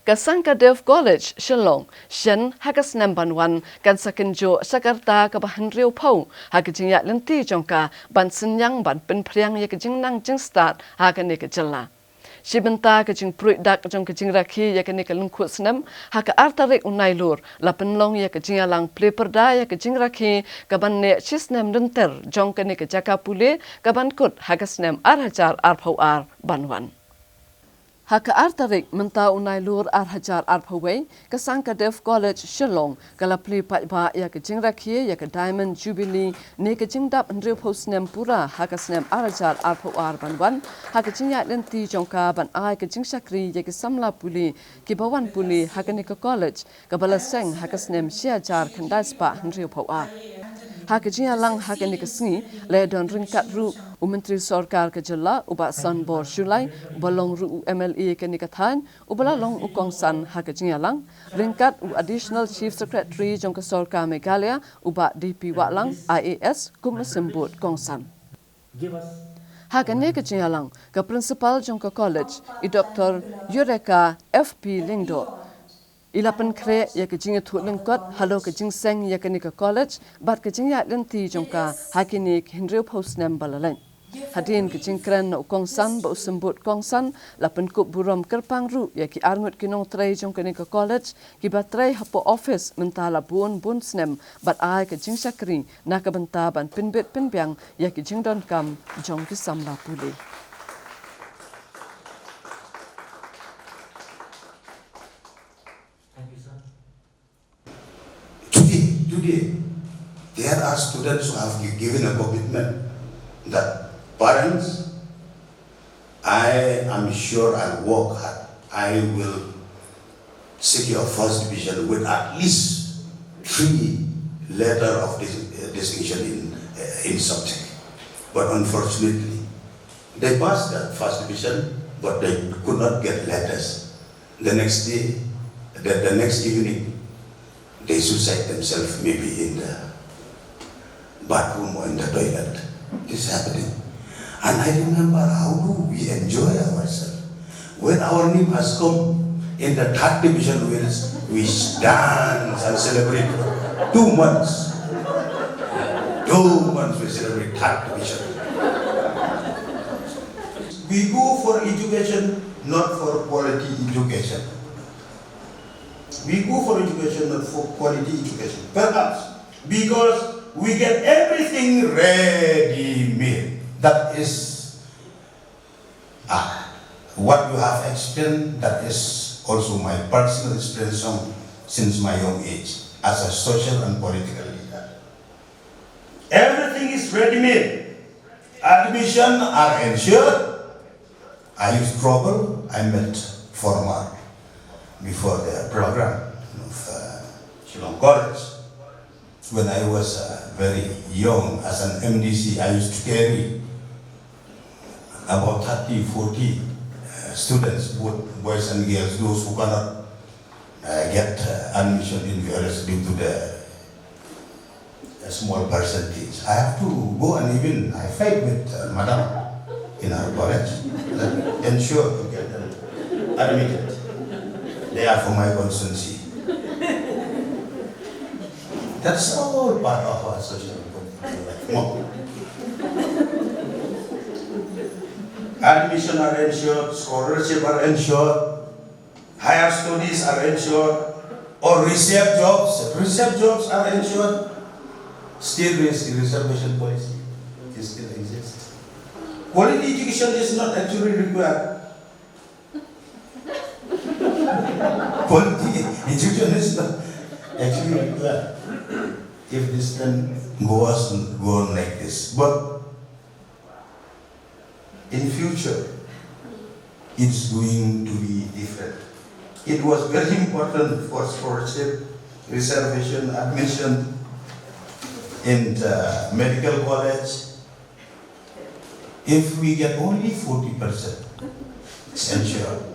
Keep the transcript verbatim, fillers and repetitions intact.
Ka Sankadev College, Shillong, shen ha ka snem ban wan, kan sa kynjoh sha ka rta kaba hynriewphew, ha ka jingïaid lynti jong ka, ban synñiang ban pynphriang ïa ka jingnang jingstad, ha kane ka jylla. Shi bynta ka jingpruid dak jong ka jingrakhe ïa kane ka lyngkhuh snem, ha ka ar tarik u Nailur, la pynlong ïa ka jingïalang plie pyrda ïa ka jingrakhe, kaban neh shi snem lynter, jong kane ka jaka pule, kaban kut ha ka snem ar hajar arphew ar ban wan. Ha ka ar tarik mynta u Nailur ar hajar arphew wei, ka Sankadev College Shillong, ka la plie paidbah ïa ka jingrakhe ïa ka Diamond Jubilee, ne ka jingdap hynriewphew snem pura ha ka snem ar hajar arphew ar ban wan, ha ka jingïaid lynti jong ka ban ai ka jingshakri ïa ki samla pule, kiba wan pule ha kane ka college, kaba la seng ha ka snem shi hajar khyndai spah hynriewphew ar. Ha ka jingïalang ha kane ka sngi, la ïadon ryngkat ruh u Myntri Sorkar ka jylla, u Bah Sanbor Shullai, uba long ruh u M L A kane ka thaiñ, uba la long u kongsan ha ka jingïalang, ryngkat u Additional Chief Secretary jong ka Sorkar Meghalaya, u Bah D P Wahlang, I A S, kum u symbud kongsan. Ha kane ka jingïalang, ka principal jong ka college, i Doctor Eureka F P Lyngdoh, i la pynkhreh ïa ka jingïathuh lyngkot halor ka jingseng ïa kane ka college, bad ka jingïaid lynti jong ka ha kine ki hynriewphew snem ba la leit. Hadien ka jingkren na u kongsan bad u symbud kongsan, la pynkup burom kyrpang ruh ïa ki arngut ki nongtrei jong kane ka college, kiba trei hapoh office mynta la bun bun snem, bad ai ka jingshakri na ka bynta ban pynbit pynbiang ïa ki jingdonkam jong ki samla pule. Today, today, there are students who have gi- given a commitment that parents, I am sure I'll work hard. I will secure first division with at least three letter of dis- uh, distinction in, uh, in subject. But unfortunately, they passed the first division, but they could not get letters. The next day, the, the next evening, they suicide themselves maybe in the bathroom or in the toilet. This is happening. And I remember, how do we enjoy ourselves? When our name has come in the third division, we, we dance and celebrate for two months. Two months we celebrate third division. We go for education, not for quality education. We go for education, not for quality education. Perhaps because we get everything ready made. That is, ah, what you have explained, that is also my personal experience from, since my young age as a social and political leader. Everything is ready made. Admission are ensured. I used trouble. I met former before the program of uh, Shillong College. When I was uh, very young, as an M D C, I used to carry about thirty, forty uh, students, both boys and girls, those who cannot uh, get uh, admission in V R S due to the uh, small percentage. I have to go and even I fight with uh, madam in our college, uh, ensure to get them admitted. They are from my constituency. That's all part of our social life. Admission are ensured, scholarship are ensured, higher studies are ensured, or reserve jobs, reserve jobs are ensured. Still, res- reservation policy is still exists. Quality education is not actually required. Quality education is not actually required if this thing goes on, go on like this. But in future, it's going to be different. It was very important for scholarship, reservation, admission in the medical college. If we get only forty percent, it's ensured.